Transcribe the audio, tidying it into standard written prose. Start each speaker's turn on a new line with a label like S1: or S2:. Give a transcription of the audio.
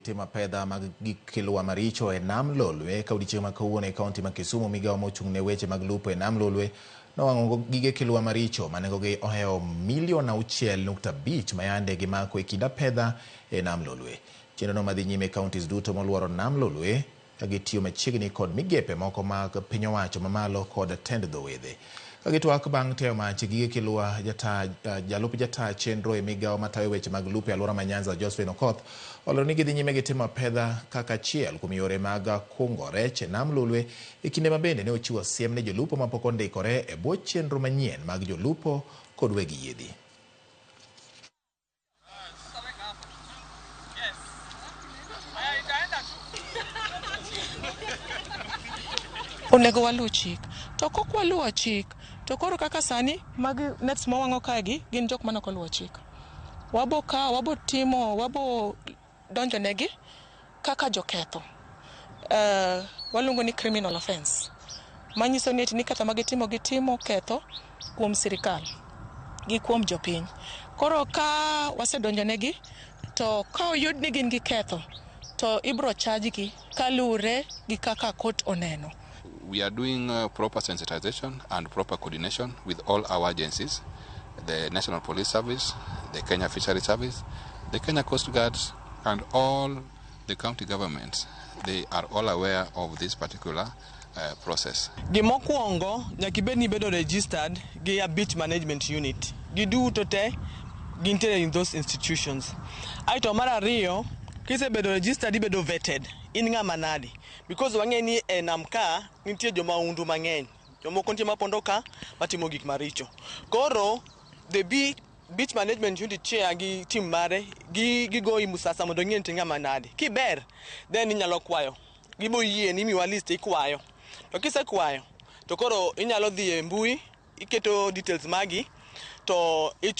S1: Timo apedha mag gik kilwa maricho e nam Lolwe ka odiechieng' ma kawuono e kaunti ma Kisumu. Migawo mochung' ne weche mag lupo e nam Lolwe nowang'o gige kilwa maricho ma nengogi ohewo milion 6.5 ma yande gimako e kind apedha e nam Lolwe. Chenrono madhi nyime e counties duto moluoro nam Lolwe ka gitiyo machiegni kod migepe moko mag piny owacho mamalo kod tend dho wedhe. Ka gitwak bang' teyo mach gige kilwa, jata, jalup jata chenro e migawo matayo weche mag lupo e alwora ma Nyanza, Josephine Okoth, olero ni gidhi nyime gi timo apedha kaka achiel kuom yore mag kungo rech e nam Lolwe e kinde ma bende ne ochiwo siem ne jolupo mapok ondikore e bwo chenro manyien mag jolupo kod weg yiedhi.
S2: Onego waluw chik. To kok waluwo chik, to koro kaka sani magi nets mawang'o kae gi gin jok mane ok oluwo chik. Wabo kawo, wabo timo, wabo donjo negi kaka joketho. Waluongo ni criminal offense. Manyiso ni eti ni ketho ma gitimo, gitimo ketho kuom sirikal gi kuom jopiny. Koro ka wasedonjo negi, to ka oyud ni gin gi ketho, to ibro charge gi kaluwre gi kaka court oneno.
S3: We are doing proper sensitization and proper coordination with all our agencies, the National Police Service, the Kenya Fishery Service, the Kenya Coast Guards, and all the county governments. They are all aware of this particular process.
S4: Gimokwongo nyaka ibed ni ibedo registered gi a beach management unit. Giduto te gintiere in those institutions. Aeto mar ariyo, kisebedo registered ibedo vetted. In ng'ama nadi? Because wang'e ni e nam ka nitie jomahundu mang'eny. Jomoko nitie mapondo ka matimo gik maricho. Koro the beach management unit chair gi team mare gi gigoyi musasa mondo ng'e ni to ng'ama nadi. Kiber then inyalo kwayo. Gibo yie ni imiwa list ikwayo. To kisekwayo to koro inyalo dhi e mbui iketo details magi to.